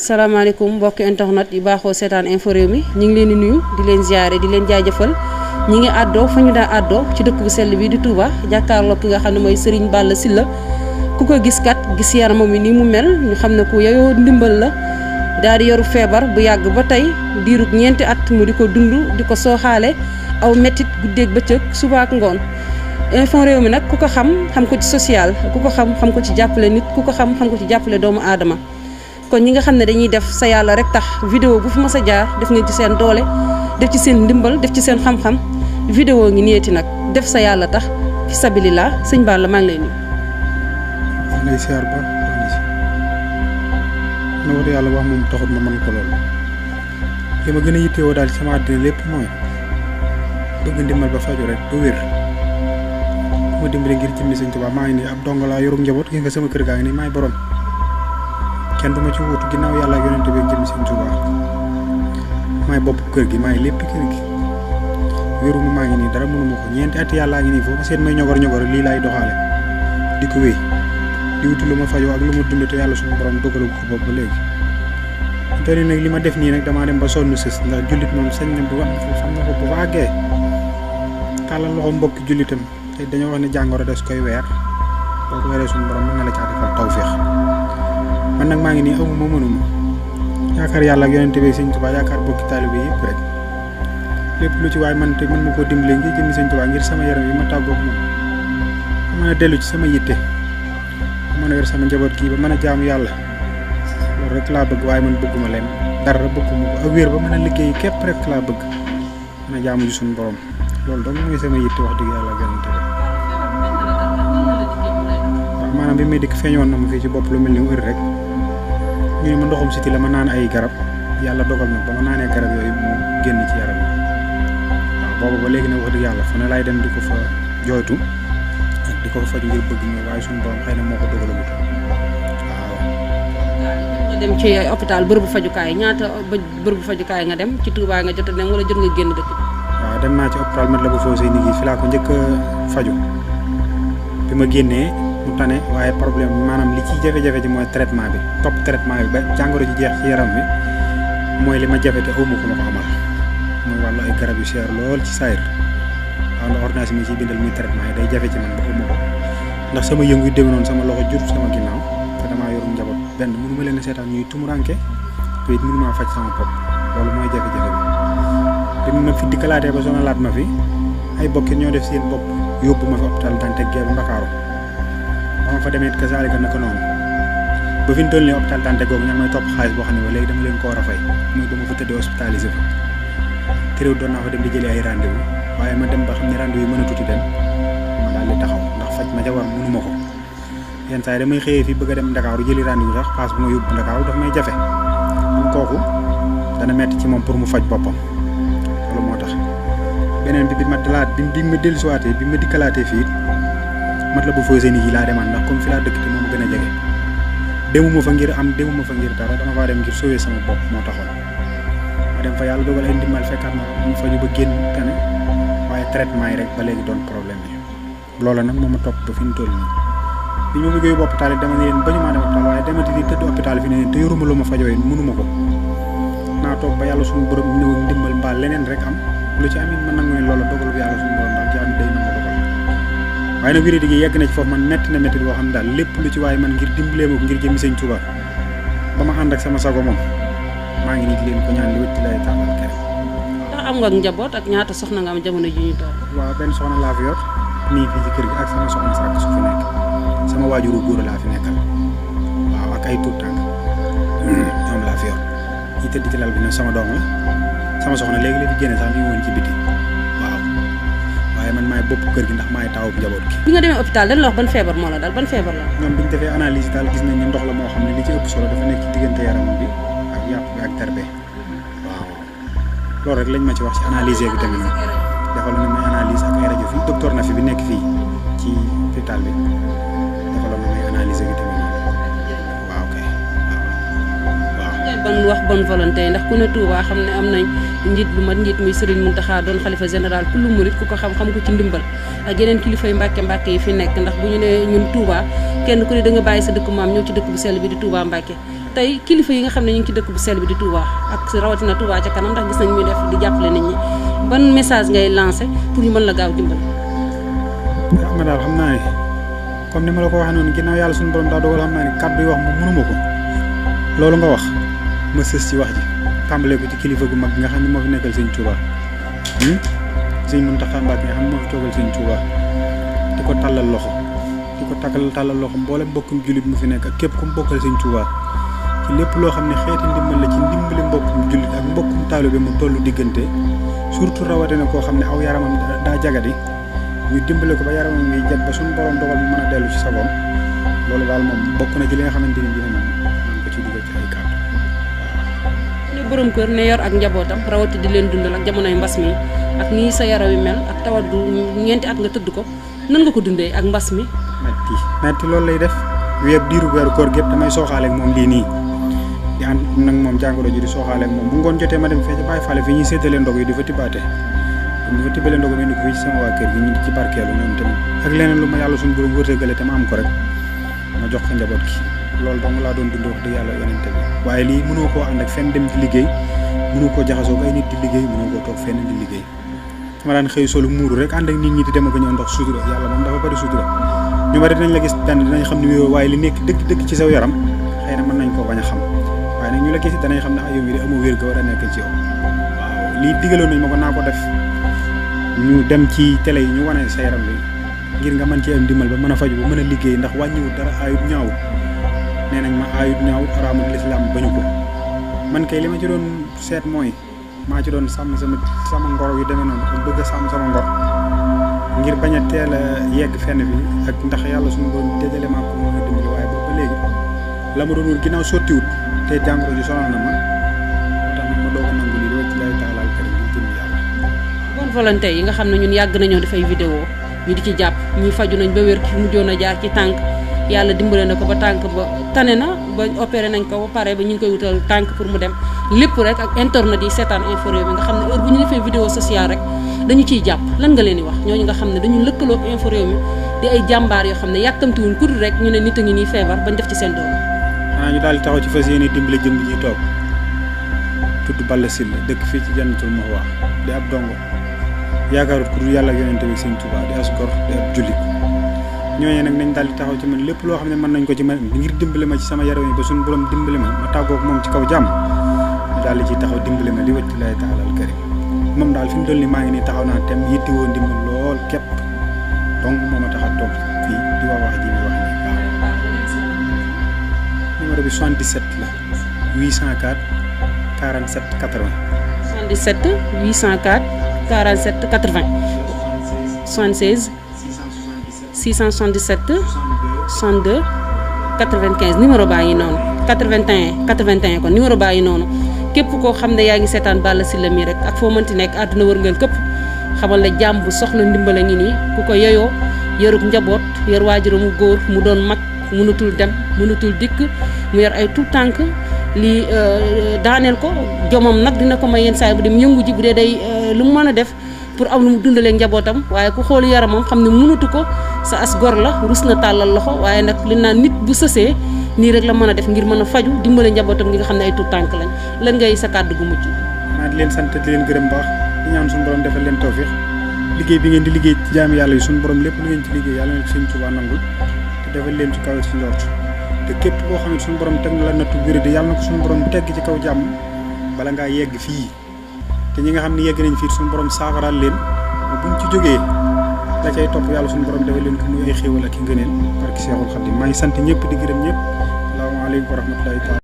salaamaaleykum mbokki internet yi baaxoo seetaan info réew mi ñu ngi leen di nuyu di leen ziare di leen jaajëfal ñi ngi àddoo fa ñu daa àddoo ci dëkk bu sell bi di Touba jàkkaarloo ki nga xam ne mooy Serigne Balla Sylla ku ko gis kat gis yaramam mi ni mu mel ñu xam ne ku yeyoo ndimbal la daal di yoru feebar bu yàgg ba tey diirug ñeenti at mu di ko dund di ko sooxaale aw mettit guddeeg bëccëg suba ak ngoon info réew mi nag ku ko xam ko ci social ku ko xam ko ci jàppale nit ku ko xam ko ci jàppale doomu aadama kon ñi nga xam ne dañuy def sa yàlla rek tax vidéo bu fi mas a jaar def ngeen ci seen doole def ci seen ndimbal def ci seen xam-xam vidéo ngi neeti nag def sa yàlla tax fi sabilillah sëñ Balla maa ngi lay nuyu. maa ngi lay siyaar ba na wax yàlla wax moom taxut ma mën ko loolu li ma gën a yittewoo daal ci sama àddina lépp mooy bëgg ndimbal ba faju rek ba wér ku ma dimbali ngir jëmmi sëñ Tuubaa maa ngi nii ab dongo laa yorum njaboot gis nga sama kër gaa ngi nii maay borom kenn du ma ci wuutu ginnaaw yàlla ak yonent bi ak jëmmi sëñ Tuubaa maay bopp kër gi maay lépp kër gi wéruma maa ngi nii dara mënuma ko ñeenti at yàllaa ngi nii foofu seen may ñogor lii laay doxaale di ko wéy di wuti lu ma fajoo ak lu ma dund te yàlla suñu borom dogalu ko bopp ba léegi te nag li ma def nii nag damaa dem ba sonn sës ndax jullit moom sañ na bu xam na ko bu fa àggee tàllal loxo mbokki jullitam te dañoo wax ne jàngoro des koy weer boo ko weeree suñu borom mën na la caa defal tawféex man nag maa ngi nii amuma mënuma yaakaar yàlla ak yonent bi sëñ Tuubaa yaakaar bokki taalibe yëpp rek lépp lu ci waay man te mën ma koo dimbale ngir jëmmi sëñ Tuubaa ngir sama yaram yi ma tàggoog moom ma mën a dellu ci sama yitte ma mën a yor sama njaboot kii ba mën a jaamu yàlla loolu rek laa bëgg waaye man bëgguma leen dara bëgguma ko ak wér ba mën a liggéey képp rek laa bëgg mën a jaamu ji suñu borom loolu donc mooy sama yitte wax dëgg yàlla ak yonent bi waaw maanaam bi may dikk feeñoon na ma fii ci bopp lu mel ni wër rek ñu ne ma ndoxum siti la ma naan ay garab yàlla dogal na ba ma naanee garab yooyu mu génn ci yaram waaw boobu ba léegi nag wax dëgg yàlla fu ne laay dem di ko fa jooytu ak di ko fa faju ngir bëgg mais waaye suñu borom xëy na moo ko dogalagut waaw. nga dem ci hôpital bërëbu fajukaay ñaata bërëbu fajukaay nga dem ci Touba nga jot a dem wala jot nga génn dëkk bi. waaw dem naa ci hôpital Matlaboul Fawzeyni gi fi laa ko njëkk a faju bi ma génnee mu tane waaye problème maanaam li ci jafe-jafe ji mooy traitement bi topp traitement bi ba jàngoro ji jeex ci yaram bi mooy li ma jafe te awma ko ma ko amal mooy wàllu ay garab yu seer lool ci saayir waaw ndax ordonnance mi ciy bindal muy traitement yi day jafe ci man ba awma ko ndax sama yëngu yu demee noonu sama loxo jur sama ginnaaw te damaa yorum njaboot benn mënu ma leen a seetaan ñuy tumuranke te it mënu maa faj sama bopp loolu mooy jafe-jafe bi bi ma fi dikkalaatee ba sonalaat ma fi ay bokki ñoo def seen bopp yóbbu ma fi hôpital Dantec Guèye bu Ndakaaru ba ma fa demee it kasaalika naka noonu ba fi ñu toll nii hôpital Dantec googu ña may topp xaalis boo xam ne ba léegi dama leen ko war a fay muy ba ma fa tëddee hospitalisé fa teréw doon naa fa dem di jëlee ay rendez-vous waaye ma dem ba xam ne rendez-vous yi mën a tuuti dem ma daal di taxaw ndax faj ma ca war mënuma ko yenn saa yi damay xëyee fii bëgg a dem Ndakaaru jëli rendez-vous sax paas bu ma yóbbu Ndakaaru daf may jafe am kooku dana metti ci moom pour mu faj boppam loolu moo tax beneen bi ma dalaat bi ma dellusiwaatee bi ma dikkalaatee fii Matlaboul Fawzeyni yi laa demaat ndax comme fi laa dëkk te moom gën a jege demuma fa ngir dara dama faa dem ngir sauver sama bopp moo taxoon ma dem fa yàlla dogal ay ndimbal fekkaat ma mu faju ba génn tane waaye traitement yi rek ba léegi doon problème yi loola nag moo ma topp ba fi ñu toll nii bi ñu ma bëggee yóbbu hôpital dama ne leen bañu maa dem hôpital waaye demati di tëdd hôpital fi ne leen te yoruma lu ma fajoo yi mënuma ko naa toog ba yàlla suñu borom ñëw ndimbal mbaa leneen rek am lu ci amit man nangu ne loola dogalu yàlla suñu borom ndax jaam day nangu dogal waaye nag wéradi gi yegg na ci foofu man metti na métti boo xam ne daal lépp lu ci waaye man ngir dimbalee ma ko ngir jëmi sëñ Tuubaa ba ma ànd ak sama sago moom maa ngi nii di leen ko ñaan li wëtti lay tàllal kër. ndax am nga njaboot ak ñaata soxna nga am jamono ji ñu toog. waaw benn soxna laa fi yor nii fii ci kër gi ak sama soxna sàkk su fi nekk sama waajuru góor laa fi nekkal waaw ak ay tuut tànk ñoom laa fi yor ñi tëdd ci lal bi nag sama doom la sama soxna léegi la fi génne sax mi ngi woon ci biti waaw waaye man maay bopp kër gi ndax maay taawub njaboot gi. bi nga demee hôpital dañ la wax ban feebar moo la dal ban feebar la. ñoom bi ñu defee analyse daal gis nañ ne ndox la moo xam ne li ci ëpp solo dafa nekk ci diggante yaramam bi ak yàpp bi ak terbe waaw loolu rek lañ ma ci wax ci analyse bi tamit nag defal na may analyse ak ay rajo fii docteur na fi bi nekk fii ci hôpital bi defal na may analyse bi tamit waaw kay waaw. ban wax bonne volonté ndax ku ne Touba xam ne am nañ njiit lu mat njiit muy Serigne Mountakha doon xalifa général kullu murit ku ko xam ko ci ndimbal ak yeneen kilifa yu Mbàkke yi fi nekk ndax bu ñu ne ñun Touba kenn ku ne da nga bàyyi sa dëkk maam ñëw ci dëkk bu sell bi di Touba Mbàkke tey kilifa yi nga xam ne ñu ngi ci dëkk bu sell bi di Touba ak rawatina Touba ca kanam ndax gis nañ muy def di jàppale nit ñi ban message ngay lancé pour ñu mën la gaaw dimbal. xam nga daal xam naa ne comme ni ma la ko waxee noonu ginnaaw yàlla suñu borom daa dogal xam naa ne kàddu yi wax moom mënuma ko loolu nga wax ma sës ci wax ji tàmbalee ko ci kilifa gu mag nga xam ne moo fi nekkal sëñ Touba sëñ Mountakha Mbacké nga xam ne moo fi toogal sëñ Touba di ko tàllal loxo di ko tàllal loxo mboolem mbokkum jullit mu fi nekk ak képp ku mu bokkal sëñ Touba ci lépp loo xam ne xeeti ndimbal la ci ndimbali mbokkum jullit ak mbokkum taalibe mu tollu diggante surtout rawatina koo xam ne aw yaramam daa jagadi ñu dimbale ko ba yaramam ngi jag ba suñu borom dogal mu mën a dellu ci sagoom loolu daal moom bokk na ci li nga xamante ni bii moom man ko ci dugal ci ay kàddu. ne borom kër ne yor ak njabootam rawati di leen dundal ak jamonoy mbas mi ak nii sa yaram wi mel ak tawat du ñeenti at nga tëdd ko nan nga ko dundee ak mbas mi. metti loolu lay def diiru weeru koor gépp damay sooxaale ak moom lii nii di ànd nag moom jàngoro ji di sooxaale ak moom bu ngoon jotee ma dem fee ci Baye Fall fi ñuy séddale ndog yi di fa tibaate bu fa tibbale ndog mi indi ko fii ci sama waa kër gi ñu ci barkeelu ñoom tamit ak leneen lu ma yàlla suñu borom wërtëgale te ma am ko rek ma jox ko njaboot gi loolu dong laa doon dund wax dëgg yàlla yonente bi waaye lii mënoo koo ànd ak fenn dem di liggéey mënoo koo jaxasoo ak ay nit di liggéey mënoo koo toog fenn di liggéey dama daan xëy solu muuru rek ànd ak nit ñi di dem ak ñëw ndox sutura yàlla moom dafa bari sutura ñu bari dinañ la gis dinañ xam ne wéeroo waaye li nekk dëgg ci saw yaram xëy na mën nañ koo bañ a xam waaye nag ñu la gis danañ xam ne yow mi de amoo wér ga war a nekk ci yow waaw lii digaloon nañ ma ko naa ko def ñu dem ci télé yi ñu wane sa yaram bi ngir nga mën ci am dimbal ba mën a faju ba mën a liggéey ndax wàññiwut dara aayut ñaawut nee nañ ma aayut ñaawut araamut lislaam bañu ko man kay li ma ci doon seet mooy maa ci doon sàmm sama ngor yu demee noonu ak bëgg a sàmm sama ngor ngir bañ a teel a yegg fenn bi ak ndax yàlla suñu borom dajale maa ko mën a dimbali waaye boobu ba léegi la ma doon wut ginnaaw sottiwut te jàngoro ji sonal na ma tax nag ma doog a nangu lii di wacc lay taalaal karim yi jëm yàlla. bonne volonté yi nga xam ne ñun yàgg nañoo dafay vidéo ñu di ci jàpp ñi faju nañ ba wér ki mujjoon a jaar ci tànk yàlla dimbale na ko ba tànk ba tane na ba opéré nañ ko ba pare ba ñu ngi koy wutal tànk pour mu dem lépp rek ak internet yi seetaan info Rewmi nga xam ne heure bu ñu defee vidéo sociale rek dañu ciy jàpp lan nga leen di wax ñooñu nga xam ne dañu lëkkaloo info Rewmi di ay jàmbaar yoo xam ne yàkkamtiwuñ ku dul rek ñu ne nit a ngi nii feebar bañ def ci seen doom. ñu daal di taxaw ci fas yéene dimbale jëm ji toog tudd Balla Sylla dëkk fii ci Jannatul Mahwa di ab dongo yaakaarut ku dul yàlla ak yonente bi Sëñ Tuubaa di as gor di ab jullit ñooñu nag nañ daal di taxaw ci man lépp loo xam ne mën nañ ko ci man ngir dimbale ma ci sama yaram yi ba suñu borom dimbale ma tàggoog moom ci kaw jàmm ñu daal di ciy taxaw dimbale ma li wacc lay taalal karim moom daal fi mu toll nii maa ngi nii taxaw naa tem yittewoo ndimbal lool képp donc moo ma tax a toog fii di wax ji muy wax nii waaw numéro bi 77 la 804 47 80 77 804 47 80 76 677 62 95 numéro baa ngi noonu 81 kon numéro baa ngi noonu képp koo xam ne yaa ngi seetaan Balla Sylla mi rek ak foo mënti nekk àdduna wërngal këpp xamal la jàmm bu soxla ndimbal a ngi nii ku ko yeyoo yorub njaboot yor waajuramu góor mu doon mag mënatul dem mënatul dikk mu yor ay tout tànk lii daaneel ko jomam nag dina ko may yenn saa yi bu dem yëngu ji bu dee day lu mu mën a def pour am lu mu dundalee njabootam waaye ku xool yaramam xam ne mënatu ko sa as gor la rus na tàllal loxo waaye nag li naan nit bu sësee nii rek la mën a def ngir mën a faju dimbale njabootam gi nga xam ne ay tout tànk lañ lan ngay sa kàddu gu mujj. maa di leen sant di leen gërëm baax di ñaan suñu borom defal leen tawfiix liggéey bi ngeen di liggéey ci jaami yàlla yi suñu borom lépp lu ngeen ci liggéey yàlla na Sëñ Tuubaa nangul te defal leen ci kaw ci njort te képp koo xam ne suñu borom teg na la nattu wér di yàlla na ko suñu borom tegg ci kaw jàmm bala ngaa yegg fii te ñi nga xam ne yegg nañ fii suñu borom saafaraal leen buñ ci jógee la cay topp yàlla suñu borom defal leen ko muy ay xéewal ak i ngëneel barki Seexul Xadiim maa ngi sant ñëpp di gërëm ñëpp salaamaaleykum wa rahmatullaahi taala